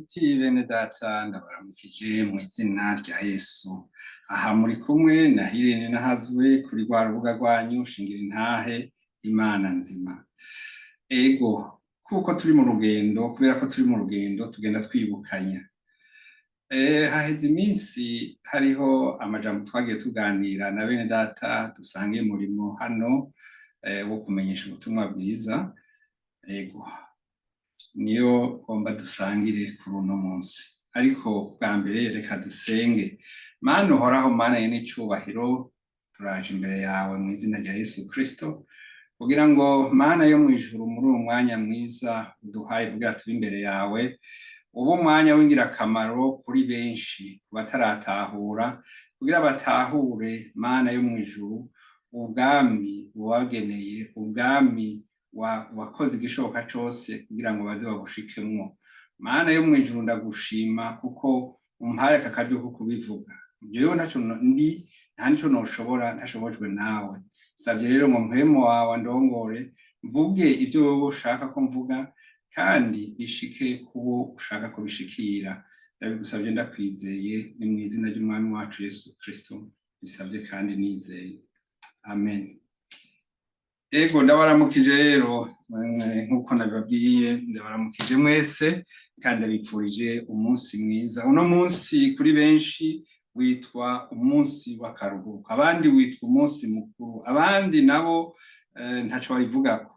Nshuti bene data, ndabaramukije mw'izina rya Yesu. Aha muri kumwe na Hirene Nahazwe kuri rwa rubuga rwanyu Shingira Intahe Imana Nzima. Ego, kuko turi mu rugendo, kubera ko turi mu rugendo tugenda twibukanya. Haheze iminsi hariho amajambo twagiye tuganira na bene data dusangiye umurimo hano wo kumenyesha ubutumwa bwiza. Ego, niyo ngomba dusangire kuri uno munsi. Ariko bwa mbere reka dusenge. Mana uhoraho, Mana y'icubahiro, turaje imbere yawe mu izina rya Yesu Kristo, kugira ngo Mana yo mw'ijuru, muri uwo mwanya mwiza uduhaye kugira tube imbere yawe, ube umwanya w'ingirakamaro kuri benshi, ku bataratahura, kugira batahure, Mana yo mw'ijuru, ubwami wageneye, ubwami wakoze igishoboka cose kugira ngo baze babushikemwo. Mana yo mw'ijuru, ndagushima kuko umpaye aka karyo ko kubivuga. Jewe ntaco ndi, nta nico noshobora ntashobojwe nawe. Savye rero ngo Mpwemu wawe andongore, mvuge ivyo wewe ushaka ko mvuga, kandi bishike kubo ushaka ko bishikira. Ndabigusavye ndakwizeye, ni mw'izina ry'Umwami wacu Yesu Kristo bisavye kandi nizeye. Amen. Ego, ndabaramukije rero nk'uko nabibabwiye, ndabaramukije mwese kandi ndabipfurije umunsi mwiza. Uno munsi kuri benshi witwa umunsi w'akaruhuko, abandi witwa umunsi mukuru, abandi nabo ntaco babivugako.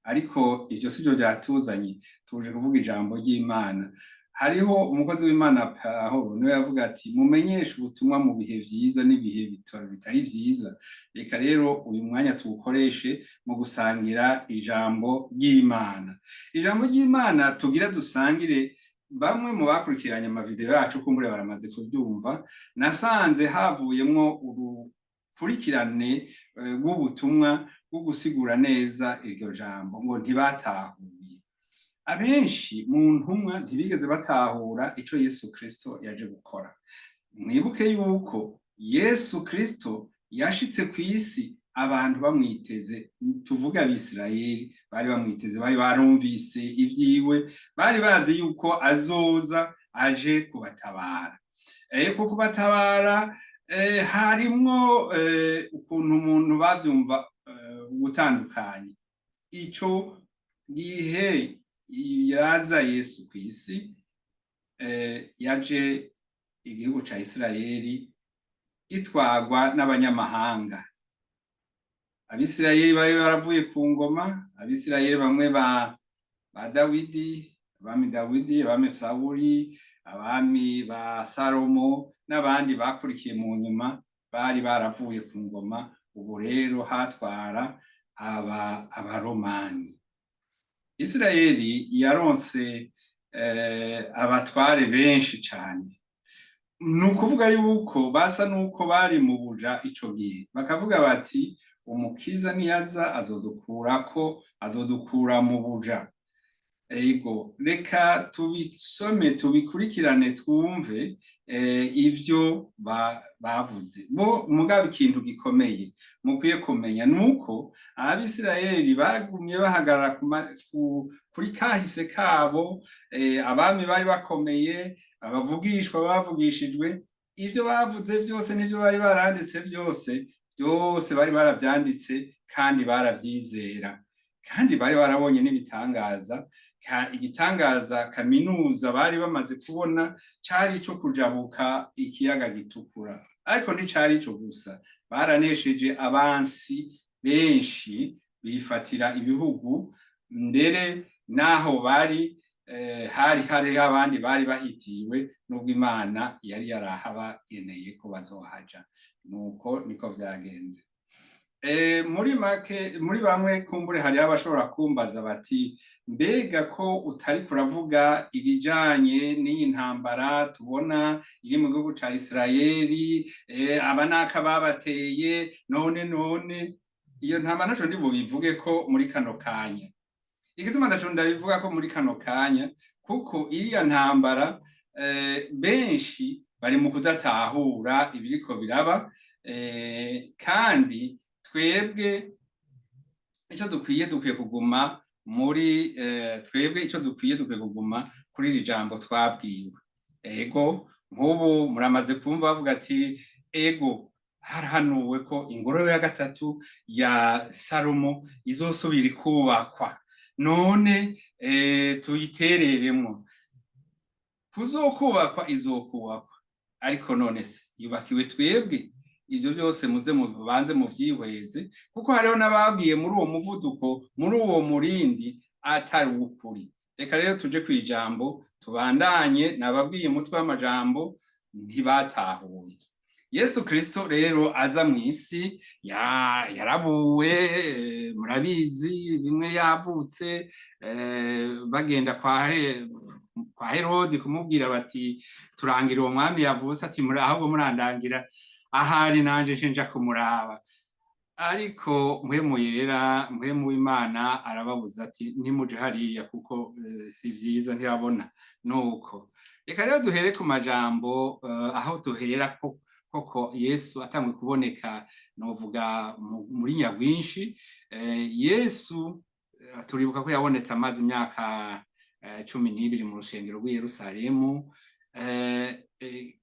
Ariko ivyo sivyo vyatuzanye, tuje kuvuga ijambo ry'Imana. Hariho umukozi w'Imana Pawulo, niwe yavuga ati: "Mumenyeshe ubutumwa mu bihe vyiza n'ibihe bitari vyiza." Reka rero uyu mwanya tuwukoreshe mu gusangira ijambo ry'Imana. Ijambo ry'Imana tugira dusangire, bamwe mu bakurikiranye amavideo yacu kumbure baramaze kubyumva. Nasanze havuyemwo urukurikirane rw'ubutumwa bwo gusigura neza iryo jambo ngo "ntibatahuye". Abenshi mu ntumwa ntibigeze batahura ico Yesu Kristo yaje gukora. Mwibuke yuko Yesu Kristo yashitse ku isi abantu bamwiteze, tuvuga Abisirayeli bari bamwiteze, bari barumvise ivyiwe, bari bazi yuko azoza aje kubatabara. Ku kubatabara harimwo ukuntu umuntu bavyumva gutandukanye. Ico gihe yaza Yesu kw'isi, yaje igihugu ca Isirayeli gitwarwa n'abanyamahanga. Abisirayeli bari baravuye ku ngoma, Abisirayeli bamwe ba Dawidi, abami Dawidi, abami Sawuli, abami ba Salomo n'abandi bakurikiye mu nyuma, bari baravuye ku ngoma. Ubu rero hatwara aba Abaromani. Isirayeli yaronse abatware benshi cane. Ni ukuvuga yuko basa nuko bari mu buja ico gihe, bakavuga bati: "Umukiza niyaza azodukurako, azodukura mu buja." Ego, reka tubisome, tubikurikirane, twumve ivyo bavuze bo. Mugabo ikintu gikomeye mukwiye kumenya nuko Abisirayeli bagumye bahagarara kuri kahise kabo. Abami bari bakomeye, abavugishwa bavugishijwe, ivyo bavuze byose n'ivyo bari baranditse byose, byose bari baravyanditse kandi baravyizera, kandi bari barabonye n'ibitangaza. Igitangaza kaminuza bari bamaze kubona cari ico kujabuka ikiyaga Gitukura, ariko nticari ico gusa. Baranesheje abansi benshi, bifatira ibihugu, mbere naho bari hari hariho abandi bari bahitiwe n'ubwo Imana yari yarahabageneye ko bazohaja. Nuko niko vyagenze. Muri make, muri bamwe kumbure hariho abashobora kumbaza bati: "Mbega ko utari kuravuga ibijanye n'iyi ntambara tubona iri mu gihugu ca Isirayeli, aba naka babateye?" None iyo ntambara ntaco ndi bubivuge ko muri kano kanya. Igituma ntaco ndabivuga ko muri kano kanya, kuko iriya ntambara benshi bari mu kudatahura ibiriko biraba, kandi twebwe icyo dukwiye, dukwiye kuguma muri twebwe icyo dukwiye, dukwiye kuguma kuri kahise kacu. Kuri iri jambo twabwiwe, ego, nk'ubu muramaze kumva bavuga ati: "Ego, harahanuwe ko ingoro ya gatatu ya Salomo izosubira ikubakwa, none tuyitereremwo." Kuzokubakwa izokubakwa, ariko none se yubakiwe twebwe? Ibyo byose muze mubanze muvyihweze, kuko hariho n'ababwiye muri uwo muvuduko, muri uwo murindi atari uw'ukuri. Reka rero tuje kw'ijambo, tubandanye. Nababwiye umutwe w'amajambo: ntibatahuye Yesu Kristo. Rero aza mw'isi yarabuwe, murabizi, bimwe yavutse bagenda kwa Herodi kumubwira bati: "Turangira uwo mwami yavutse." Ati: "Ahubwo murandangira ahari nanje nje nja kumuraba." Ariko Mpwemu Yera, Mpwemu w'Imana, arababuza ati: "Ntimuje hariya kuko si vyiza, ntiyabona." Nuko reka rero duhere ku majambo aho duhera ko koko Yesu atangwe kuboneka, novuga muri nyabwinshi. Yesu turibuka ko yabonetse amaze imyaka 12 mu rusengero rw'i Yerusalemu.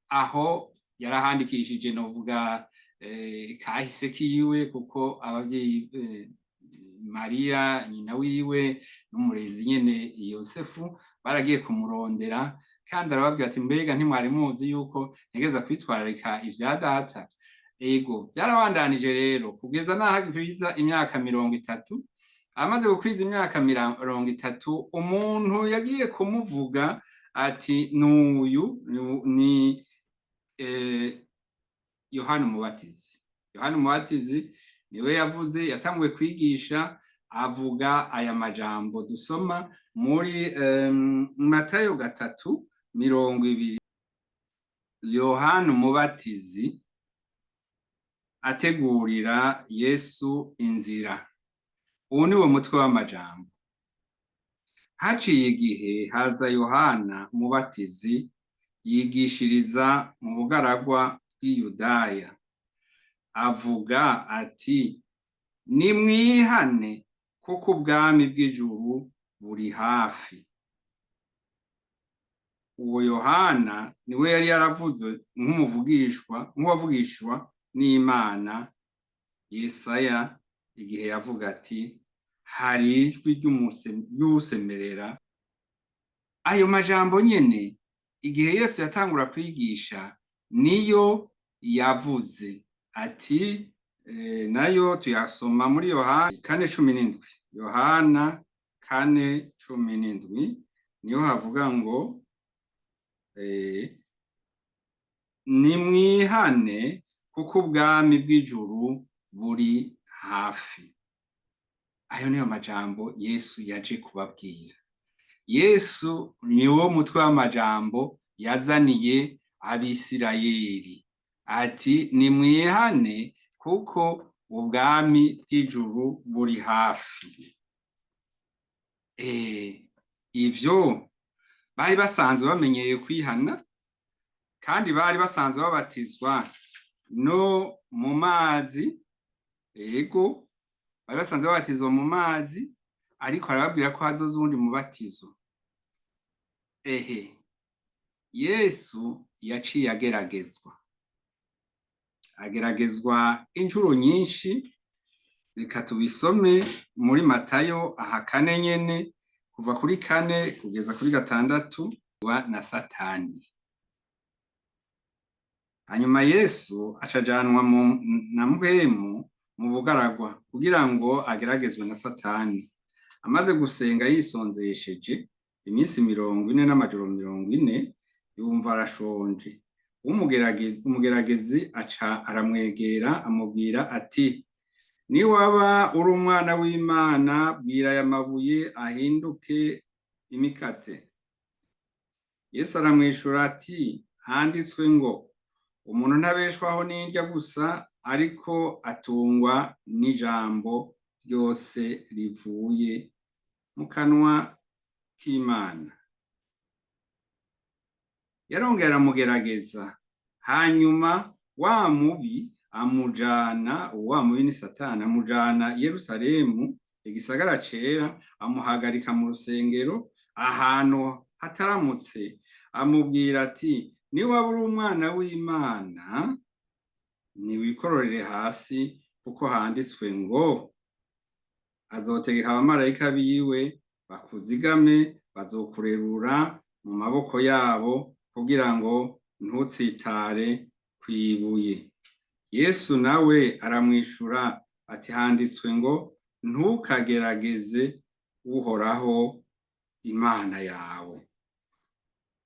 Aho yarahandikishije, novuga, kahise kiwe, kuko abavyeyi Mariya nyina wiwe n'umurezi nyene Yosefu baragiye kumurondera, kandi arababwira ati: "Mbega ntimwari muzi yuko ntegeza kwitwararika ivya Data?" Ego, byarabandanije rero kugeza n'aho akwiza imyaka 30. Amaze gukwiza imyaka 30, umuntu yagiye kumuvuga ati: "N'uyu ni Yohana Umubatizi." Yohana Umubatizi niwe yavuze, yatanguye kwigisha, avuga aya majambo dusoma muri Matayo 3:20. Yohana Umubatizi ategurira Yesu inzira. Ubu ni wo mutwe w'amajambo. Haciye igihe haza Yohana Umubatizi, yigishiriza mu bugaragwa bw'Iyudaya, avuga ati: "Nimwihane, kuko ubwami bw'ijuru buri hafi." Uwo Yohana niwe yari yaravuze nk'umuvugishwa, nk'uwavugishwa n'Imana Yesaya, igihe yavuga ati: "Hari ijwi ry'uwusemerera." Ayo majambo nyene, igihe Yesu yatangura kwigisha, niyo yavuze ati nayo tuyasoma muri Yohana 4:17. Yohana 4:17 niho havuga ngo: "Nimwihane, kuko ubwami bw'ijuru buri hafi." Ayo niyo majambo Yesu yaje kubabwira. Yesu niwo mutwe w'amajambo yazaniye Abisirayeli, ati: "Nimwihane, kuko ubwami bw'ijuru buri hafi." Ivyo bari basanzwe bamenyereye kwihana, kandi bari basanzwe babatizwa no mu mazi. Ego, bari basanzwe babatizwa mu mazi, ariko arababwira ko hazoza uwundi mubatizo. Ehe, Yesu yaciye ageragezwa inshuro nyinshi. Reka tubisome muri Matayo aha 4 nyene, kuva kuri 4 kugeza kuri 6 na Satani. Hanyuma Yesu acajanwa na Mpwemu mu bugaragwa kugira ngo ageragezwe na Satani. Amaze gusenga yisonzesheje iminsi 40 n'amajoro 40, yumva arashonje. Umugeragezi aca aramwegera, amubwira ati: "Niwaba uri umwana w'Imana, bwira aya mabuye ahinduke imikate." Yesu aramwishura ati: "Handitswe ngo: 'Umuntu ntabeshwaho n'indya gusa, ariko atungwa n'ijambo ryose rivuye mu kanwa k'Imana.'" Yarongera aramugerageza. Hanyuma wa mubi amujana, wa mubi ni Satani, amujana i Yerusalemu, igisagara cera, amuhagarika mu rusengero ahantu hataramutse, amubwira ati: "Niwaba uri umwana w'Imana, niwikororere hasi, kuko handitswe ngo: 'Azotegeka abamarayika biwe bakuzigame, bazokurerura mu maboko yabo, kugira ngo ntutsitare kw'ibuye.'" Yesu nawe aramwishura ati: "Handitswe ngo: 'Ntukagerageze Uhoraho Imana yawe.'"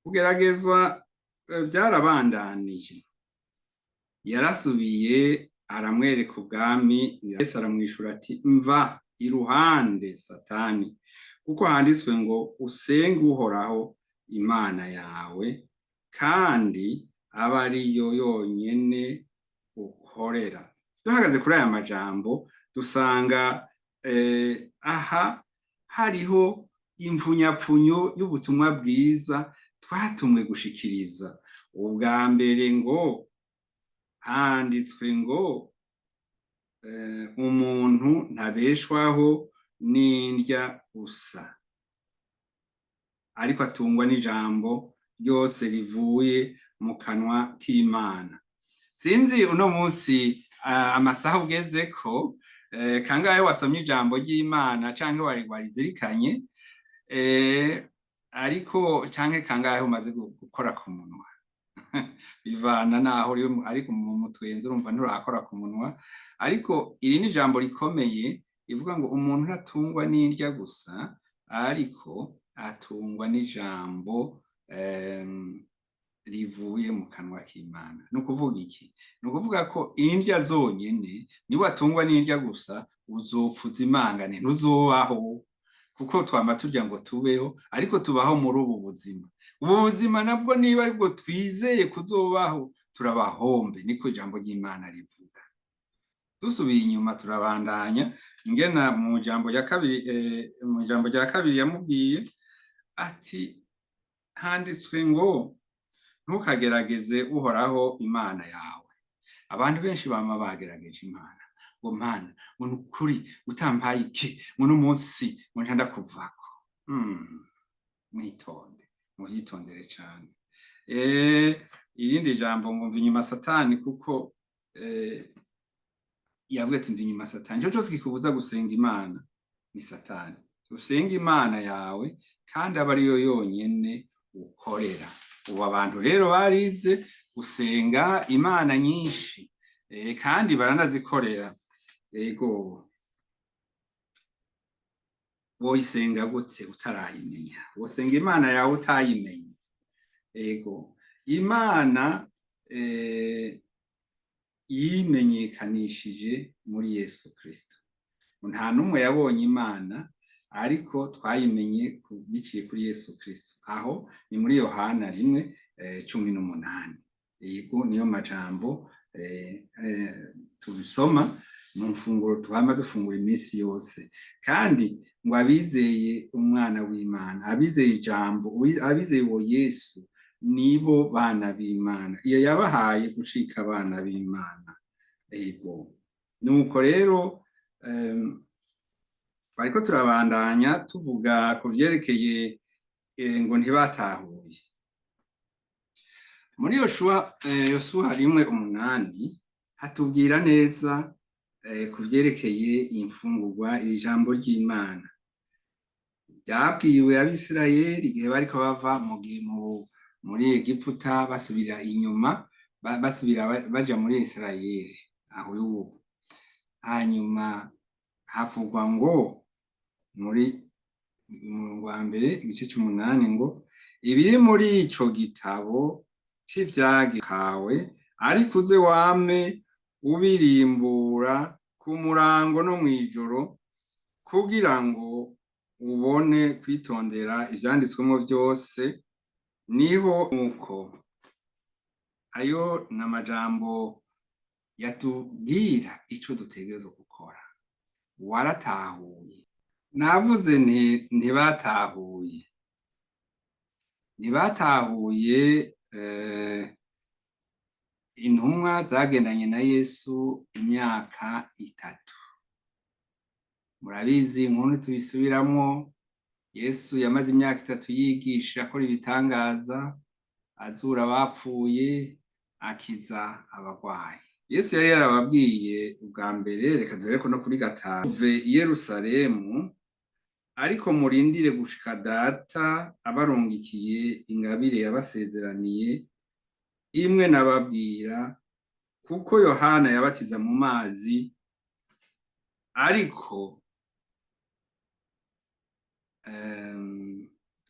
Kugeragezwa byarabandanije. Yarasubiye aramwereka ubwami. Yesu aramwishura ati: "Mva iruhande, Satani, kuko handitswe ngo: 'Usenge Uhoraho Imana yawe, kandi aba ariyo yonyene ukorera.'" Duhagaze kuri aya majambo, dusanga aha hariho impfunyapfunyo y'ubutumwa bwiza twatumwe gushikiriza. Ubwa mbere ngo handitswe ngo umuntu ntabeshwaho n'indya gusa, ariko atungwa n'ijambo ryose rivuye mu kanwa k'Imana. Sinzi uno munsi amasaha ugezeko, kangahe wasomye ijambo ry'Imana canke warizirikanye, ariko canke kangahe umaze gukora ku munwa, bivana naho uri, ariko mu mutwenzi urumva nturakora ku munwa. Ariko iri ni ijambo rikomeye rivuga ngo umuntu ntatungwa n'indya gusa, ariko atungwa n'ijambo rivuye mu kanwa k'Imana. Ni ukuvuga iki? Ni ukuvuga ko indya zonyene, niba watungwa n'indya gusa, uzopfa imangane, ntuzobaho, kuko twama turya ngo tubeho, ariko tubaho muri ubu buzima. Ubu buzima nabwo, niba aribwo twizeye kuzobaho, turabahombe, niko ijambo ry'Imana rivuga. Dusubiye inyuma, turabandanya ingena mu jambo rya kabiri. Mu jambo rya kabiri yamubwiye ati: "Handitswe ngo: 'Ntukagerageze Uhoraho Imana yawe.'" Abantu benshi bama bagerageje Imana, ngo: "Mana," ngo, "ni ukuri utampaye iki, ngo n'umunsi ngo nca ndakuvako." Mwitonde, muvyitondere cane. Irindi jambo ngo: "Mva inyuma, Satani," kuko yavuga ati: "Mva inyuma, Satani." Ico cose kikubuza gusenga Imana ni Satani. Usenge Imana yawe, kandi aba ariyo yonyene ukorera. Ubu abantu rero barize gusenga imana nyinshi, kandi baranazikorera. Ego, woyisenga gute utarayimenya? Wosenga Imana yawe utayimenya? Ego, Imana yimenyekanishije muri Yesu Kristo. Nta n'umwe yabonye Imana, ariko twayimenye biciye kuri Yesu Kristo. Aho ni muri Yohana 1:18. Yego, niyo majambo tubisoma mu mfunguro tuhama dufungura iminsi yose. Kandi ngo abizeye umwana w'Imana, abizeye ijambo, abizeye uwo Yesu, nibo bana b'Imana, iyo yabahaye gucika abana b'Imana. Ego, nuko rero bariko turabandanya tuvuga ku vyerekeye ngo ntibatahuye. Muri Yosuwa 1:8 hatubwira neza ku vyerekeye imfungurwa. Iri jambo ry'Imana ryabwiwe Abisirayeli igihe bariko bava muri Egiputa, basubira inyuma, basubira baja muri Isirayeli aho y'ubu. Hanyuma havugwa ngo muri umurongo wa mbere, igice c'umunani, ngo: "Ibiri muri ico gitabo kawe, ariko uze wame ubirimbura ku murango no mw'ijoro, kugira ngo ubone kwitondera ivyanditswemo vyose." Niho nuko ayo ni amajambo yatubwira ico dutegerezwa gukora. Waratahuye? Navuze nti ntibatahuye, ntibatahuye. Intumwa zagendanye na Yesu imyaka 3, murabizi, inkuru tubisubiramwo. Yesu yamaze imyaka 3 yigisha, akora ibitangaza, azura abapfuye, akiza abagwayi. Yesu yari yarababwiye ubwa mbere, reka duhereko no kuri 5: "Muve i Yerusalemu, ariko murindire gushika Data abarungikiye ingabire yabasezeraniye, imwe nababwira, kuko Yohana yabatiza mu mazi, ariko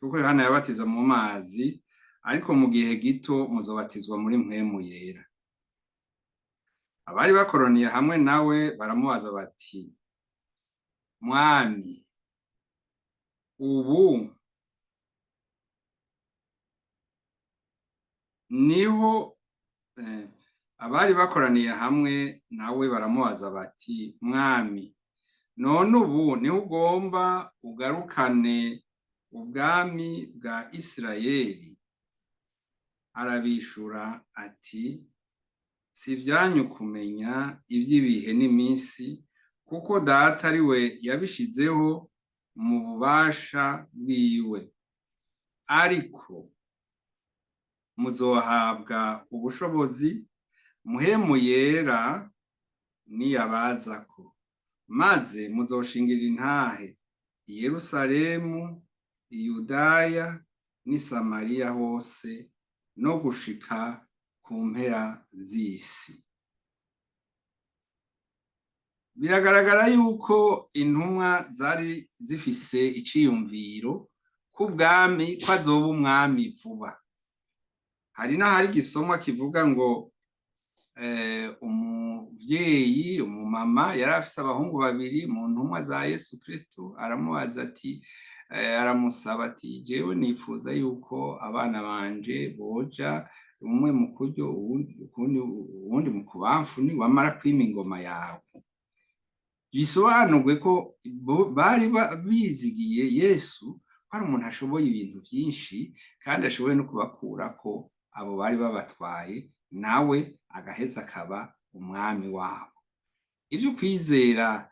kuko Yohana yabatiza mu mazi, ariko mu gihe gito muzobatizwa muri Mpwemu Yera." Abari bakoroniye hamwe nawe baramubaza bati: "Mwami, ubu niho?" Abari bakoraniye hamwe nawe baramubaza bati: "Mwami, none ubu niho ugomba ugarukane ubwami bwa Isirayeli?" Arabishura ati: "Si ivyanyu kumenya ivy'ibihe n'iminsi, kuko Data ari we yabishizeho mu bubasha bwiwe. Ariko muzohabwa ubushobozi Muhemu Yera niyabazako, maze muzoshingira intahe i Yerusalemu, i Yudaya n'i Samariya hose, no gushika ku mpera z'isi." Biragaragara yuko intumwa zari zifise iciyumviro k'ubwami, ko azoba umwami vuba. Hari n'ahari igisomwa kivuga ngo umuvyeyi, umumama yari afise abahungu babiri mu ntumwa za Yesu Kristo, aramubaza ati, aramusaba ati: "Jewe nifuza yuko abana banje boja umwe mu kuryo, uwundi mu kubamfu, ni wamara kwima ingoma yawe." Bisobanurwe ko bari bizigiye Yesu ko ari umuntu ashoboye ibintu vyinshi, kandi ashoboye no kubakurako abo bari babatwaye, nawe agaheza akaba umwami wabo. Ivyo kwizera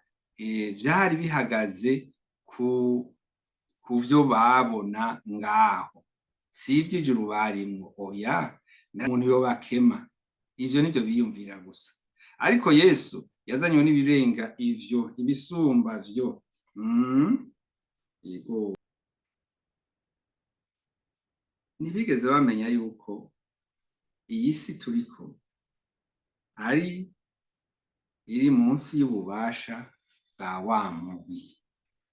vyari bihagaze ku vyo babona ngaho, si ivy'ijuru barimwo, oya, umuntu yobakema, ivyo nivyo biyumvira gusa. Ariko Yesu yazanywe n'ibirenga ivyo, ibisumba vyo. Yego, ntibigeze bamenya yuko iyi si turiko ari iri munsi y'ububasha bwa wa mubi.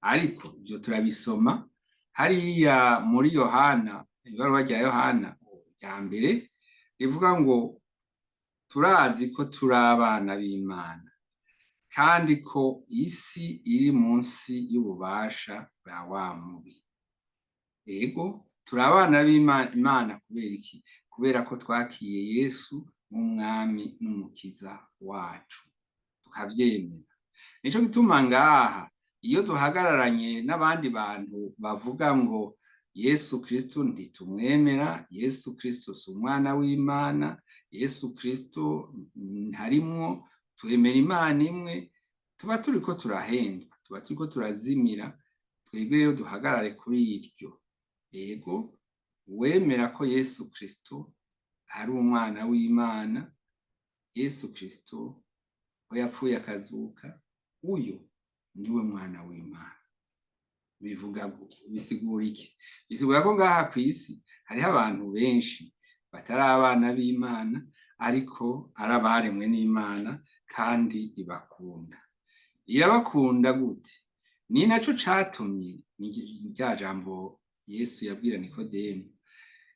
Ariko ivyo turabisoma hariya muri Yohana, ibaruwa rya Yohana rya mbere rivuga ngo: "Turazi ko turi abana b'Imana, kandi ko isi iri munsi y'ububasha bwa wa mubi." Ego, turi abana b'Imana kubera iki? Kubera ko twakiye Yesu nk'umwami n'umukiza wacu, tukavyemera. Nico gituma ngaha iyo duhagararanye n'abandi bantu bavuga ngo Yesu Kristo ntitumwemera, Yesu Kristo si umwana w'Imana, Yesu Kristo ntarimwo, twemera Imana imwe, tuba turiko turahendwa, tuba turiko turazimira. Twebwe rero duhagarare kuri iryo. Ego, uwemera ko Yesu Kristo ari umwana w'Imana, Yesu Kristo ko yapfuye akazuka, uyo niwe mwana w'Imana. Bivuga, bisigura iki? Bisigura ko ngaha kw'isi hariho abantu benshi batari abana b'Imana, ariko ari abaremwe n'Imana kandi ibakunda. Irabakunda gute? Ni naco catumye rya jambo Yesu yabwira Nikodemu: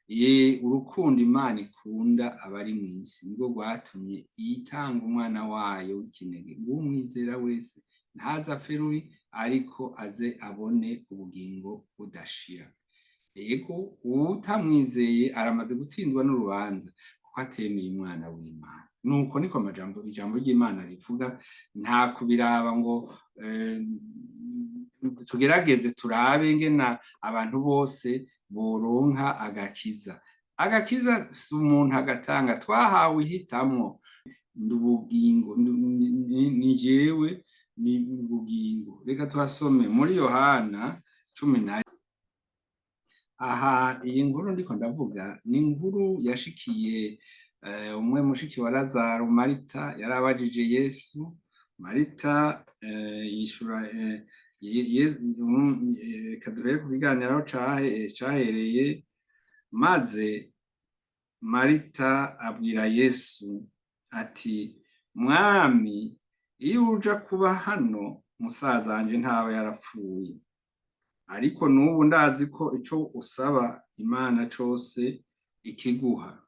"Ye, urukundo Imana ikunda abari mw'isi nirwo rwatumye itanga umwana wayo w'ikinege, ngo umwizera wese ntaze apfe rubi, ariko aze abone ubugingo budashira." Ego, uwutamwizeye aramaze gutsindwa n'urubanza, kuko atemeye umwana w'Imana. Nuko niko amajambo, ijambo ry'Imana rivuga. Nta kubiraba ngo tugerageze turabe ngena abantu bose boronka agakiza. Agakiza si umuntu agatanga, twahawe ihitamwo. Ubugingo ni jewe, ni ubugingo. Reka tuhasome muri Yohana 10. Aha iyi nkuru ndiko ndavuga ni inkuru yashikiye umwe mushiki wa Lazaro, Marita. Yarabajije Yesu. Marita yishura, reka duhere ku kiganiro aho cahereye. Maze Marita abwira Yesu ati: "Mwami, iyo uja kuba hano, musaza wanje ntaba yarapfuye. Ariko n'ubu ndazi ko ico usaba Imana cose ikiguha."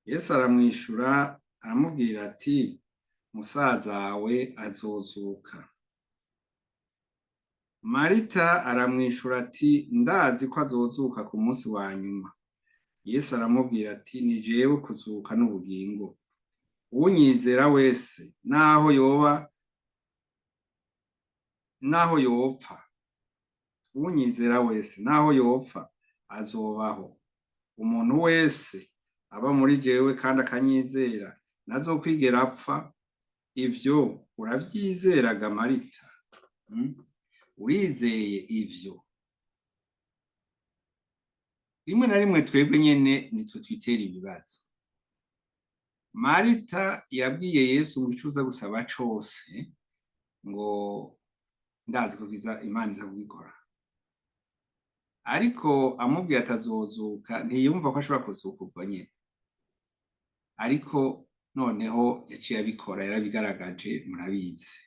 Yesu aramwishura, aramubwira ati: "Musaza wawe azozuka." Marita aramwishura ati: "Ndazi ko azozuka ku munsi wa nyuma." Yesu aramubwira ati: "Ni jewe kuzuka n'ubugingo. Unyizera wese, naho yoba, naho yopfa, unyizera wese, naho yopfa, azobaho. Umuntu wese aba muri jewe kandi akanyizera ntazokwigera apfa. Ivyo uravyizeraga, Marita? Urizeye ivyo?" Rimwe na rimwe twebwe nyene nitwe twitera ibibazo. Marita yabwiye Yesu ngo ico uza gusaba cose, ngo ndazi ko kiza, Imana iza kubikora. Ariko amubwiye atazozuka, ntiyumva ko ashobora kuzuka ubwo nyene. Ariko noneho yaciye abikora, yarabigaragaje, murabizi.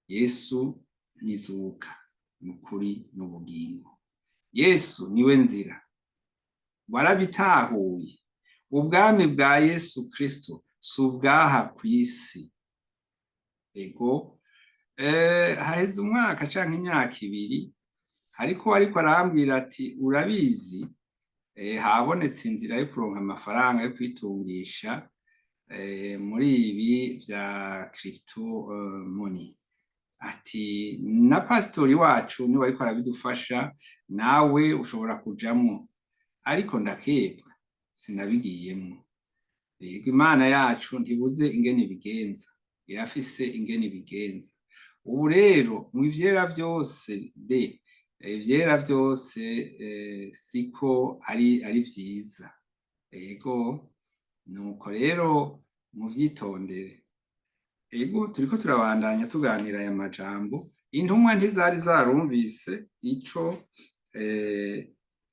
Yesu nizuka, n'ukuri n'ubugingo. Yesu niwe nzira. Warabitahuye? Ubwami bwa Yesu Kristo si ubwaha kw'isi. Ego, haheze umwaka canke imyaka 2, ariko arambwira ati: "Urabizi, habonetse inzira yo kuronka amafaranga yo kwitungisha muri ibi vya crypto money." Ati: "Na pasitori wacu niwe ariko arabidufasha, nawe ushobora kujamwo." Ariko ndakebwa, sinabigiyemwo. Yego, Imana yacu ntibuze ingene ibigenza, irafise ingene ibigenza. Ubu rero mu ivyera vyose de ivyera vyose siko ari vyiza. Ego, nuko rero muvyitondere. Ego, turiko turabandanya tuganira aya majambo. Intumwa ntizari zarumvise ico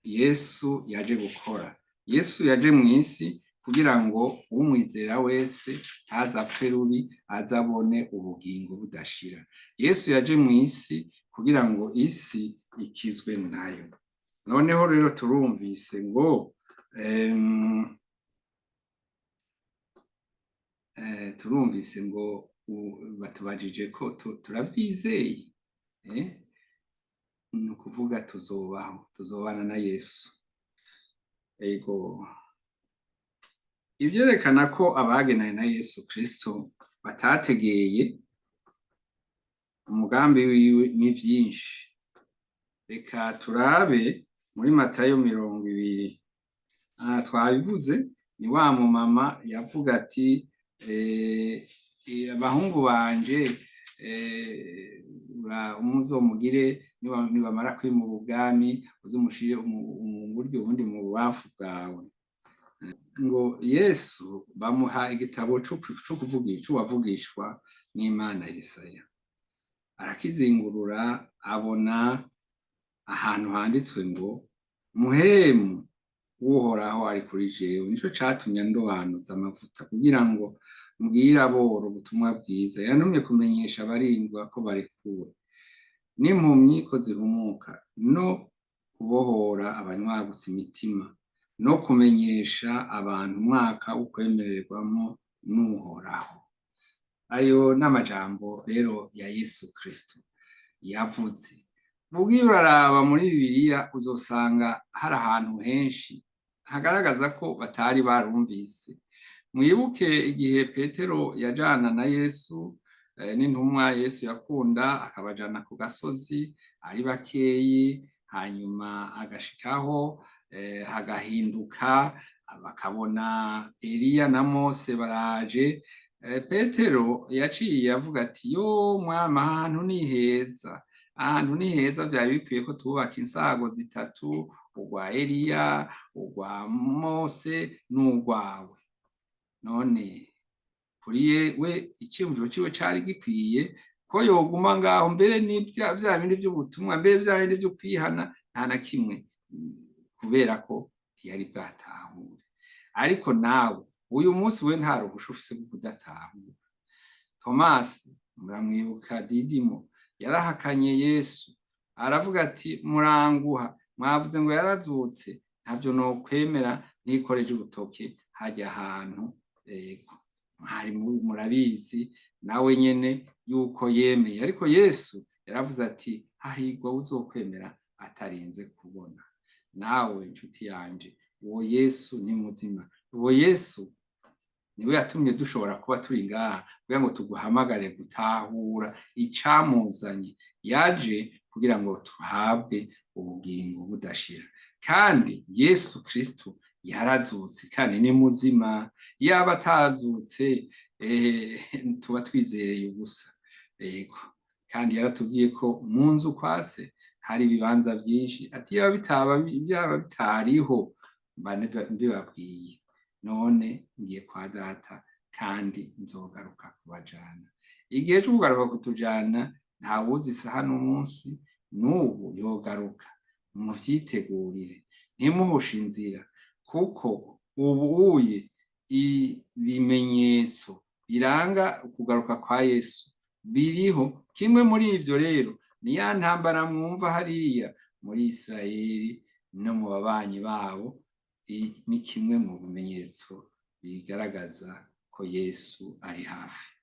Yesu yaje gukora. Yesu yaje mw'isi kugira ngo umwizera wese ntazapfe rubi, azabone ubugingo budashira. Yesu yaje mw'isi kugira ngo isi ikizwe nayo. Noneho rero turumvise ngo batubajije ko turavyizeye, ni ukuvuga tuzobaho, tuzobana na Yesu. Ego, ivyerekana ko abagenawe na Yesu Kristo batategeye umugambi wiwe ni vyinshi. Reka turabe muri Matayo 20. Aha twabivuze, ni wa mumama yavuga ati: "Abahungu banje umuzomugire nibamara kwimura ubwami, uzomushire mu buryo ubundi mu bubamfu bwawe." Ngo Yesu bamuha igitabo c'uwavugishwa n'Imana Yesaya, arakizingurura, abona ahantu handitswe ngo: "Muhemu Uhoraho ari kuri jewe, nico catumye andobanuza amavuta kugira ngo mbwire aboro ubutumwa bwiza. Yantumye kumenyesha abarindwa ko barekuwe, n'impumyi ko zihumuka, no kubohora abanywagutse imitima, no kumenyesha abantu umwaka wo kwemererwamo n'Uhoraho." Ayo n'amajambo rero ya Yesu Kristo yavuze. Ugiye uraraba muri Bibiliya, uzosanga hari ahantu henshi hagaragaza ko batari barumvise. Mwibuke igihe Petero yajana na Yesu n'intumwa Yesu yakunda, akabajana ku gasozi ari bakeyi, hanyuma agashikaho hagahinduka, bakabona Eliya na Mose baraje. Petero yaciye avuga ati: "Yo Mwami, ahantu ni heza." Ahantu ni heza, vyari bikwiye ko tuhubaka insago zitatu, urwa Eliya, urwa Mose n'urwawe. None kuri we iciyumviro ciwe cari gikwiye ko yoguma ngaho, mbere n'ibya vya bindi vy'ubutumwa, mbere vya bindi vyo kwihana, nta na kimwe, kubera ko ntiyari bwatahure. Ariko nawe uyu munsi we nta ruhusha ufise rwo kudatahura. Tomasi muramwibuka, Didimo, yarahakanye Yesu, aravuga ati: "Muranguha, mwavuze ngo yarazutse, ntabyo nokwemera nikoreje urutoke hajya ahantu." Yego, mwari murabizi nawe nyene yuko yemeye, ariko Yesu yaravuze ati: "Hahirwa uzokwemera atarinze kubona." Nawe nshuti yanje, uwo Yesu ni muzima. Uwo Yesu niwe yatumye dushobora kuba turi ngaha kugira ngo tuguhamagare gutahura icamuzanye. Yaje kugira ngo tuhabwe ubugingo budashira. Kandi Yesu Kristo yarazutse kandi ni muzima. Yaba atazutse, tuba twizereye ubusa. Yego, kandi yaratubwiye ko mu nzu kwa Se hari ibibanza byinshi, ati yaba bitaba, byaba bitariho, mba mbibabwiye. None ngiye kwa Data kandi nzogaruka kubajana. Igihe cyo kugaruka kutujana, ntawuzi isaha n'umunsi. N'ubu yogaruka. Muvyitegurire, ntimuhushe inzira, kuko ubu uye ibimenyetso biranga ukugaruka kwa Yesu biriho. Kimwe muri ivyo rero ni ya ntambara mwumva hariya muri Isirayeli no mu babanyi babo. Ni kimwe mu bimenyetso bigaragaza ko Yesu ari hafi.